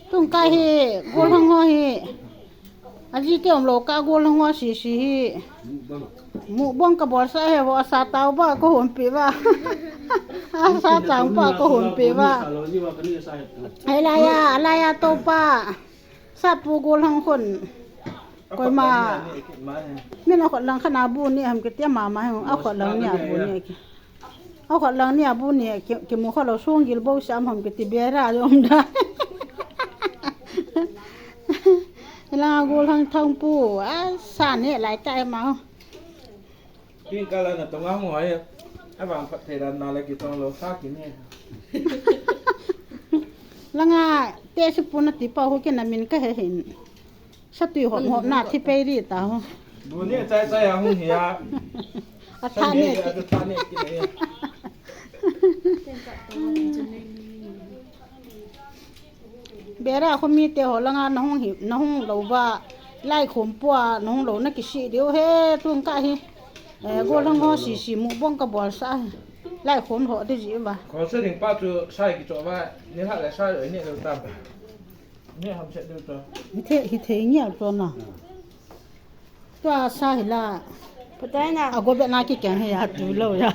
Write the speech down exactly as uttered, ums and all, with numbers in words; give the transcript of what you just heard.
Tung ka hi, gollhang ho hi. Aji te umlou ka gollhang ho sisi hi. Mukbang ka bolsa he vo asa tau ba ko hon pe ba. Asa tau ba ko hon pe ba. Ai la ya, la ya to pa. Sa pu gollhang khon. Koima. Min a khot lang khan a bu ni ham kiti mama he, a khot lang ni a bu ni ki. A khot lang ni a bu ni ki, kimu kha lou sung gil bo sam ham kiti bera jom da. Lang a gollhang thang pu, a sa ni lai ta ma. Kin kala na tonga mo ai. Abang phat thei dan na la ki tong lou sa ki ni. Langa te si pu na ti pa ho ki na min ka he hin. Sa tui hop hop na thi pei ri ta ho. Bu ni chai chai a hung hi a. A tha ne ki. A tha ne ki ne. Bera kho mi te ho langa na hung hi, na hung lou va. Lai khom pua, na hung lou na ki si diu he, tung ka hi. Eh, gollhang ho sisi mukbang ka bolsa. Lai khom ho di ji va. Kho se ding pa chu sai ki cho va, ni ha le sai ni lo tam. Ni ham se diu to. Hi the, hi the ngial to na. Tua sa hi la. Patai na. A go be na ki keng hi a tu lou ya.